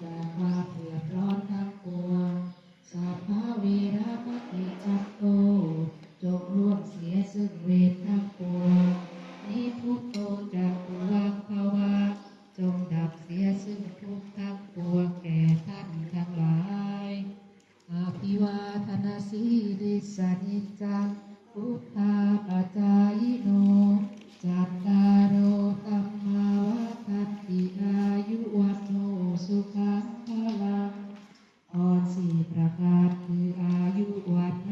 ຈາກຄວາມເດືອດຮ້ອນທັງປວງ ສັບພະເວລະມະຕິຈັນໂຕ ຈົ່ງລ່ວງເສຍເຊິ່ງເວນທັງປວງ ນິບພຸດໂຕ ຈັກຂຸວັງ ພະວາ ຈົ່ງດັບເສຍເຊິ່ງທຸກທັງປວງແກ່ທ່ານທັງຫຼາຍ. ອະພິວາທະນະສີລິສະນິດຈັງ ປຸດຖາປະຈາຍິໂນ ຈັດຕາໂຣ ທຳມາ ວັດທັນຕິ ອາຍຸ ວັນໂນ ສຸຂັງ ພະລັງ. ພອນສີ່ປະການຄື ອາ